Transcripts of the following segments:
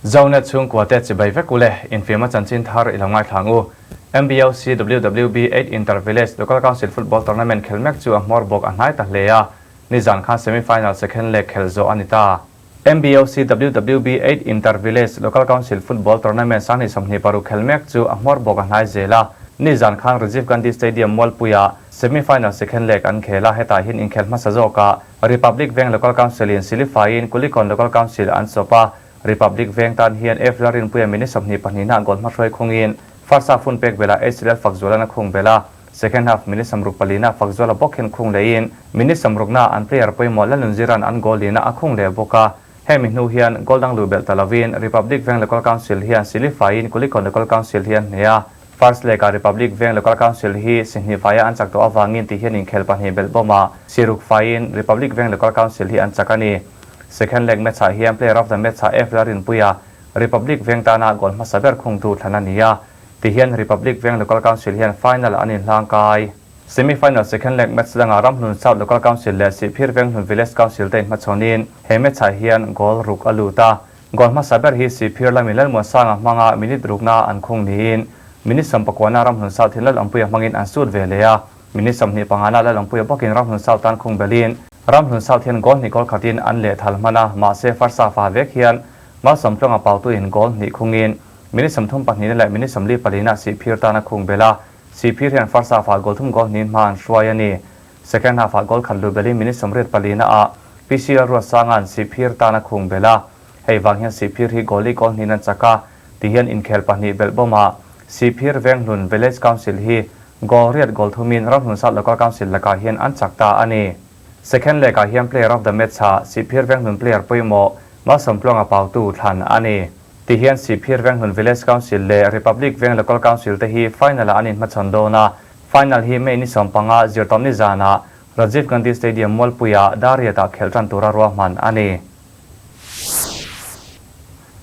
Zonet chhungkua te chibai vek ule, infiamna chanchin thar i lo ngaithla ang u. MBOC WWB 8 Inter Village Local Council Football Tournament khel mek chu a hmawr bawk a hnai ta hle a, nizan khan semi final second leg khel zawh a ni ta. MBOC WWB 8 Inter Village Local Council Football Tournament 2026 khel mek chu a hmawr bawk a hnai zel a, nizan khan Rajiv Gandhi Stadium Mualpuia semi final second leg an khel a, hetah hian inkhel hmasa zawkah Republic Veng Local Council in Silifaiin Kulikawn Local Council an chawp a, Republic Veng tan hian F Lalrinpuia minute 22 ah goal hmahruai khungin first half hun pek belah HC Lalfakzuala'n a khung belh a, second half minute 64 ah Fakzuala bawk hian khung lehin minute 60 ah an player pawimawh Lalnunzira'n an goal lina a khung leh bawk a, hemi hnu hian goal dang luh belh ta lovin Republic Veng Local Council hian Silifaiin Kulikawn Local Council hi an hneh a, First leg ah Republic Veng Local Council hi si hnih faia an chak tawh avangin ti hian inkhel pahnih belh bawm a, si ruk faiin Republic Veng Local Council hi an chak a ni. Second leg match ah hian player of the match ah F Lalrinpuia, Republic Veng tana goal hmasa ber khungtu thlan a ni a, ti hian Republic Veng Local Council hian final an inhlang kai. Semi final second leg match dangah Ramhlun South Local Council leh Sihphir Venghlun Village Council te inhmachhawnin he match ah hian goal ruk a lut a, Goal hmasa ber hi Sihphir lamin Lalmuansanga hmanga minute rukna an khung niin minute sawmpakuana Ramhlun South hin Lalawmpuia hmangin an sut ve leh a, minute 25na Lalawmpuia bawkin Ramhlun South tan khung belhin Ramhlun South hian goal hnih goal khatin an lehthal hman a, mahse first half-ah vek hian Malsawmtluanga pautuin goal hnih khungin minute 34 leh minute 44 Sihphir tan a khung bel a, Sihphir hian first half-ah goal thum goal hnihin hma an hruai a ni. Second half-ah goal khat luh belin minute 84 ah PC Lalruatsanga'n Sihphir tan a khung bel a, hei vang hian Sihphir hi goal li goal hnihin an chak a, ti hian inkhel pahnih belh bawm a, Sihphir Venghlun Village Council hi goal riat goal thumin Ramhlun South Local Council lakah hian an chak ta a ni. Second leg-ah hian player of the match-ah Sihphir Venghlun player pawimawh Malsawmtluanga pautu thlan a ni. Ti hian Sihphir Venghlun Village Council leh Republic Veng Local Council te hi final-ah an inhmachhawn dawn a, final hi May ni 15 zirtawpni zanah Rajiv Gandhi Stadium Mualpuia Dariat-ah khelh tan tura ruahman a ni.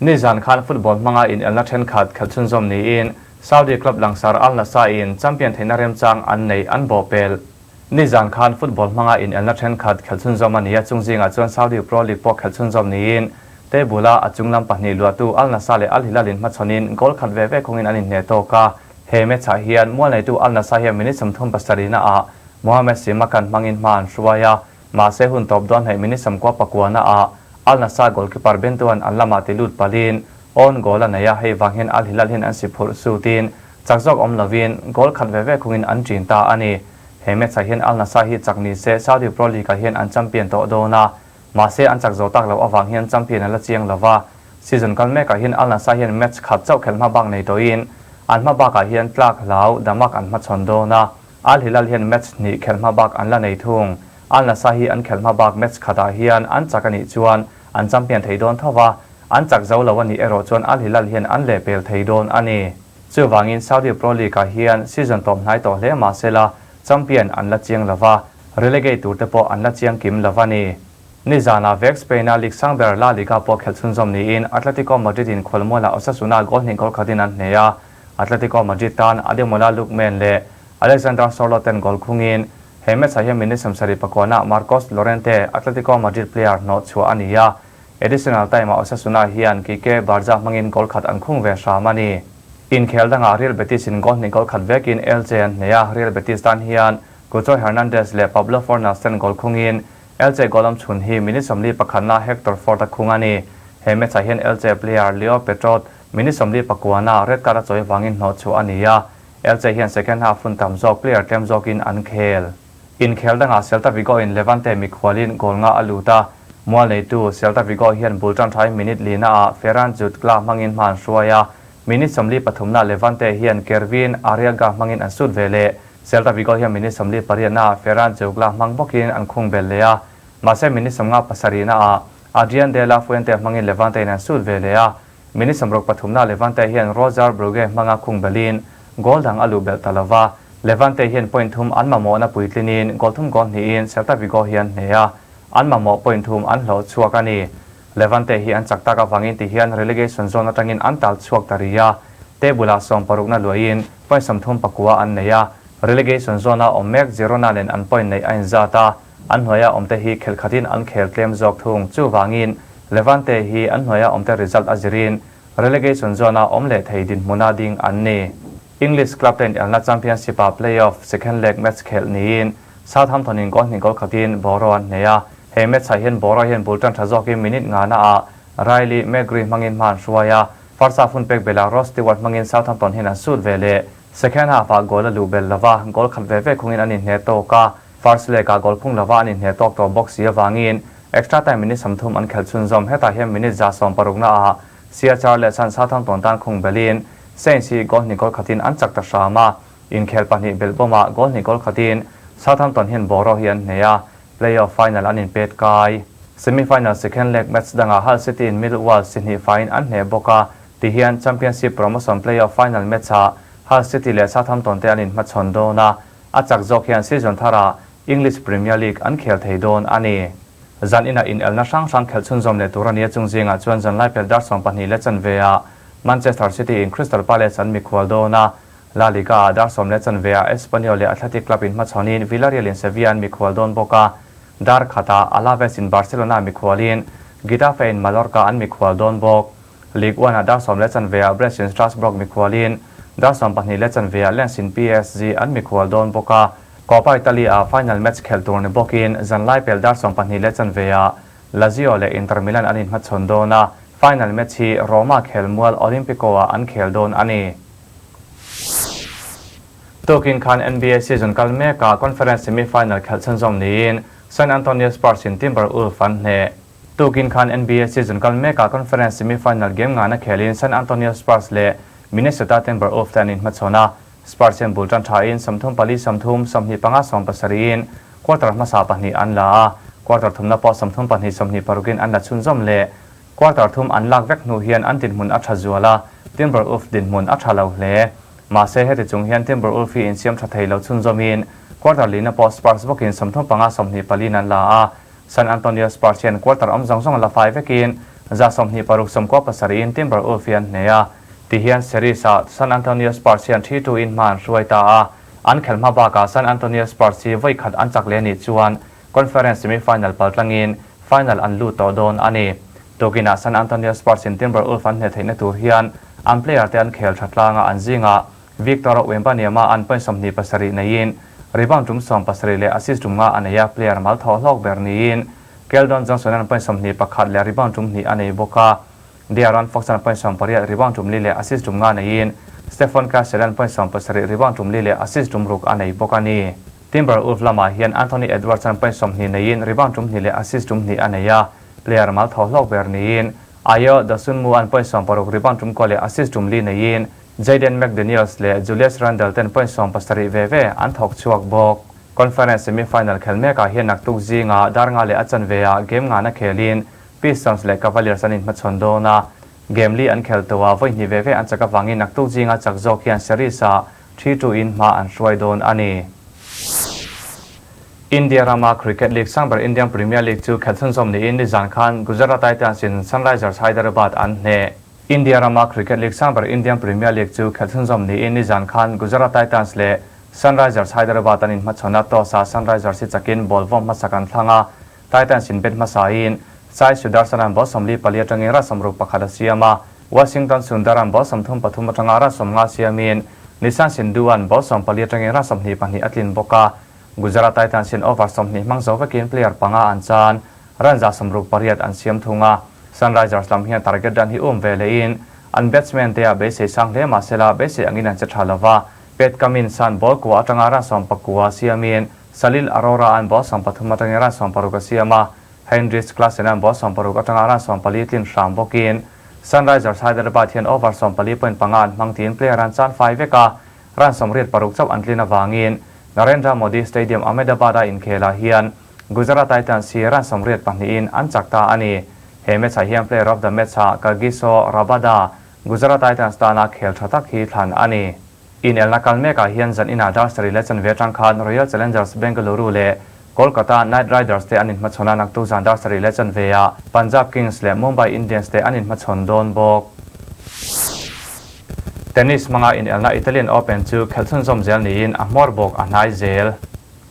Nizan khan football hmanga inelna thenkhat khelh chhunzawm niin Saudi club langsar Al Nassr-in champion theihna remchang an neih an bawhpelh. Nizan khan football hmanga inelna thenkhat khelh chhunzawm a ni a, chung zingah chuan Saudi Pro League pawh khelh chhunzawm niin table-a a chung lam pahnih luahtu Al Nassr leh Al Hilal-in hmachhawnin goal khat ve ve khawngin an inhneh tawk a. He match-ah hian mual neitu Al Nassr hian minute 37 ah Mohamed Simakan hmangin hma an hruai a, mahse hun tawp dawn hnaih minute 99 ah Al Nassr goalkeeper Bentuan an lamah ti lut palin own goal a nei a, hei vang hian Al Hilal hian an si phurh sutin chak zawk awm lovin goal khat ve ve khungin an ṭin ta a ni. He match-ah hian Al Nassr hi chak ni se Saudi Pro League-ah hian an champion tawh dawn a, mahse an chak zo tak loh avang hian champion a la chiang lova. Season kal mekah hian Al Nassr hian match khat chauh khelh hma bak nei tawhin an hma bakah hian tlak hlau Damak an hmachhawn dawn a, Al Hilal hian match hnih khelh hma bak an la nei thung. Al Nassr hi an khelh hma bak match khatah hian an chak a nih chuan an champion thei dawn tho va, an chak zo lo a nih erawh chuan Al Hilal hian an lehpel thei dawn a ni. Chuvangin Saudi Pro League-ah hian season tawp hnai tawh hle mah sela champion an la chiang lo va, relegate tur te pawh an la chiang kim lo a ni. Nizanah vek Spain-a league sang ber La Liga pawh khelh chhunzawm niin Atletico Madrid-in khualmualah Osasuna goal hnih goal khatin an hneh a, Atletico Madrid tan Ademola Lookman leh Alexander Sorloth ten goal khungin he match-ah hian minute 79 ah Marcos Llorente Atletico Madrid player hnawh chhuah a ni a, additional time-ah Osasuna hian Kike Barja hmangin goal khat an khung ve hram a ni. Inkhel dangah Real Betis-in goal hnih goal khat vekin Elche an hneh a, Real Betis tan hian Cucho Hernandez leh Pablo Fornals ten goal khungin Elche goal awm chhun hi minute 41 Hector Fort a khung a ni. He match-ah hian Elche player Leo Petrot minute 49 red card a chawi avangin hnawh chhuah a ni a, Elche hian second half hun tam zawk player tlem zawkin an khel. Inkhel dangah Celta Vigo in Levante mikhualin goal nga a lut a, mual neitu Celta Vigo hian bul tan thain minute lina ah Ferran Jutgla hmangin hma an hruai a, minute 43 Levante hian Kervin Arriaga hmangin an sut ve leh. Celta Vigo hian minute 48 ah Ferran Jutgla hmang bawkin an khung bel leh a, mahse minute 57 ah Adrian de la Fuente hmangin Levante in an sut ve leh a, minute 63 Levante hian Roger Brugge hmanga khung belin goal dang a luh belh ta lova, Levante hian point thum an mamawhna puitlinin goal thum goal hnihin Celta Vigo hi an hneh a, an mamawh point thum an hlawh chhuak a ni. Levante hi an chak tak avangin ti hian relegation zone atangin an tal chhuak ta rih a, table-ah 60 na luahin point 39 an nei a, relegation zone-a awm mek Girona nen an point neih a inzat a, an hnuaia awmte hi khelh khatin an khel tlem zawk thung. Chuvangin Levante hi an hnuaia awmte result a zirin relegation zone-a awm leh thei dinhmuna ding an ni. English club te inelna Championship-ah play-off second leg match khelh niin Southampton-in goal hnih goal khatin Borough an hneh a. He match-ah hian Borough hian bul tan tha zawkin minute ngana-ah Riley McGree hmangin hma an hruai a, first half hun pek belh ah Ross Stewart hmangin Southampton hian an sut ve leh. Second half-ah goal a luh belh lova, goal khat ve ve khungin an inhneh tawk a, first leg-ah goal khung lova an inhneh tawk tawh bawk si avangin extra time minute 30 an khelh chhunzawm. Hetah hian minute 160 ah Sia Charles an Southampton tan khung belhin Saints hi goal hnih goal khatin an chak ta hram a, inkhel pahnih belh bawmah goal hnih goal khatin Southampton hian Borough hi an hneh a, Play-off final an inpet kai. Semi-final second leg match dangah Hull City in Millwall si hnih faiin an hneh bawk a, tihian Championship promotion play-off final match-ah Hull City leh Southampton te an inhmachhawn dawn a, a chak zawk hian season tharah English Premier League an khel thei dawn a ni. Zan inah inelna hrang hrang khelh chhunzawm leh tur a ni a, chung zingah chuan zanlai pel dar 12:15 ah Manchester City in Crystal Palace an mikhual dawn a, La Liga-ah dar 10:15 ah Espanyol leh Athletic Club inhmachhawnin Villarreal in Sevilla an mikhual dawn bawk a, dar khatah Alaves in Barcelona mikhualin Getafe in Mallorca an mikhual dawn bawk. Ligue 1-ah dar 10:15 ah Brest in Strasbourg mikhualin dar 12:15 ah Lens in PSG an mikhual dawn bawk a, Coppa Italy-ah final match khelh tur ni bawkin zanlai pel dar 12:15 ah Lazio leh Inter Milan an inhmachhawn dawn a, final match hi Roma khelmual Olimpico-ah an khel dawn a ni. Tukin khan NBA season kal mekah conference semi-final khelh chhunzawm niin San Antonio Spurs in Timberwolves an hneh. Tukin khan NBA season kal mekah conference semi-final game ngana khelin San Antonio Spurs leh Minnesota Timberwolves te an inhmachhawn a, Spurs hian bul tan thain 34 30, 25 70 in quarter hmasa pahnih an la a, quarter thumna pawh 32 26 in an la chhunzawm leh. Quarter thum an lak vek hnu hian an dinhmun a tha zual a, Timberwolves dinhmun a tha lo hle. Mahse heti chung hian Timberwolves hi insiam tha thei lo chhunzawmin quarter lina pawh Spurs bawkin 35 24 in an la a, San Antonio Spurs hian quarter awm zawng zawng la fai vekin 126 97 in Timberwolves hi an hneh a. Tihian series-ah San Antonio Spurs hian 3-2 in hma an hruai ta a, an khelh hma bakah San Antonio Spurs hi vawi khat an chak leh nih chuan Conference semi-final pal tlangin final an lut tawh dawn a ni. Tukinah San Antonio Spurs in Timberwolves an hneh theihna tur hian an player te an khel tha tlang a, an zingah Victor Wembanyama an point 27 neiin rebound tum 17 leh assist tum nga a nei a, player mal thawh hlawk ber niin Keldon Johnson an point 21 leh rebound tum hnih a nei bawk a. De'Aaron Fox an point 18 rebound tum li leh assist tum nga neiin Stephon Castle an point 17 rebound tum li leh assist tum ruk a nei bawk a ni. Timberwolves lamah hian Anthony Edwards an point 20 neiin rebound tum hnih leh assist tum hnih a nei a, player mal thaw hlawk ber niin Ayo Dosunmu an point 16 rebound tum kua leh assist tum li neiin Jaden McDaniels leh Julius Randle ten point 70 ve ve an thawk chhuak bawk. Conference semi-final khel mekah hian naktuk zinga dar nga leh a chanve ah game ngana khelin Pistons leh Cavaliers an inhmachhawn dawn a, game li an khel tawh a, vawi hnih ve ve an chak avangin naktuk zinga chak zawk hian series-ah 3-2 in hma an hruai dawn a ni. India rama cricket league sang ber Indian Premier League chu khelh chhunzawm niin nizan khan Gujarat Titans in Sunrisers Hyderabad an hneh. India rama cricket league sang ber Indian Premier League chu khelh chhunzawm niin nizan khan Gujarat Titans leh Sunrisers Hyderabad an inhmachhawn a, toss-ah Sunrisers hi chakin ball vawm hmasak an thlang a, Titans in bet hmasain Sai Sudarshan-a'n ball 44 atangin run 61 a siam a, Washington Sundar-a'n ball 33 atanga run 50 siamin Nishan Sindhu-a'n ball 14 atangin run 22 a tlin bawk a. Gujarat Titans in over 20 hmang zo vekin player panga an chan, run 168 an siam thung a. Sunrisers lam hian target run hi um ve lehin an batsman te ah beisei sang hle mah sela beisei angin an che tha lova. Pat Cummins-a'n ball kua atanga run 19 siamin Salil Arora-a'n ball 13 atangin run 16 a siam a, Heinrich Klaasen-a'n ball 16 atanga run 14 tlin hram bawkin Sunrisers Hyderabad hian over 14.5 an hmang tiin player an chan fai vek a, run 86 chauh an tlin avangin Narendra Modi Stadium Ahmedabad-a inkhelah hian Gujarat Titans hi run 82 in an chak ta a ni. He match-ah hian player of the match-ah Kagiso Rabada, Gujarat Titans tana khel tha tak hi thlan a ni. Inelna kal mekah hian zan inah dar sarih leh chanve atang khan Royal Challengers Bengaluru leh Kolkata Knight Riders te an inhmachhawn a, naktuk zan dar sarih leh chanve ah Punjab Kings leh Mumbai Indians te an inhmachhawn dawn bawk. Tennis hmanga inelna Italian Open chu khelh chhunzawm zel niin a hmawr bawk a hnai zel.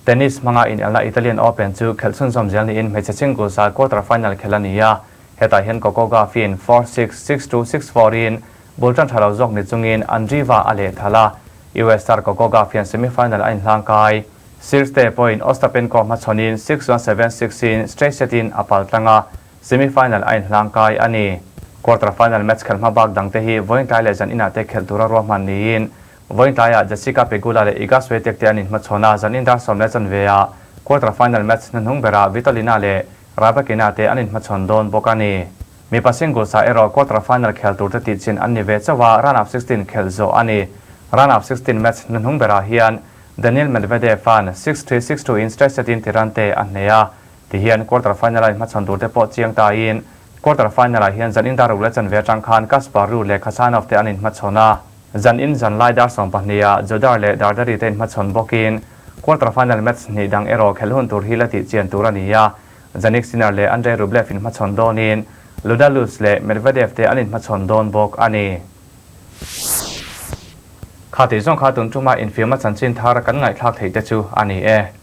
Tennis hmanga inelna Italian Open chu khelh chhunzawm zel niin hmeichhe singles ah quarter final khelh a ni a. Hetah hian Coco Gauff-in 4-6, 6-2, 6-4 in bul tan tha lo zawk ni chungin Andreeva a lehthal a, US star Coco Gauff hian semi-final a inhlangkai. Sirste pawhin Ostapenko hmachhawnin 6-1, 7-6 in straight set in a pal tlang a, semi-final a inhlangkai a ni. Quarter-final match khelh hma bak dangte hi vawiin tlai leh zan inah te khelh tura ruahman niin vawiin tlaiah Jessica Pegula leh Iga Swiatek te an inhmachhawn a, zan in dar 10 leh chanve ah quarter-final match hnuhnung berah Vitolina leh Rybakina te an inhmachhawn dawn bawk a ni. Mipa singles ah erawh quarter final khel tur te tih chin an ni ve chauh a, round of 16 khelh zawh a ni. Round of 16 match hnuhnung berah hian Daniil Medvedev an 6-3, 6-2 in straight set in Tirante a hneh a. Ti hian quarter final a inhmachhawn tur te pawh chiang ta in quarter final ah hian zan in dar ruk leh chanve atang khan Kaspar Ruud leh Khachanov te an inhmachhawn a. Zan in zan lai dar 12 ah Jodar leh Dardari te inhmachhawn bawk in quarter final match hnih dang erawh khelh hun tur hi la tih chian tur a ni a. Jannik Sinner leh Andrei Rublev inhmachhawn dawnin Luda Lutz leh Medvedev te an inhmachhawn dawn bawk a ni. Kha tih zawng kha tun tuma infiamna chanchin thar kan ngaihthlak theih te chu a ni e.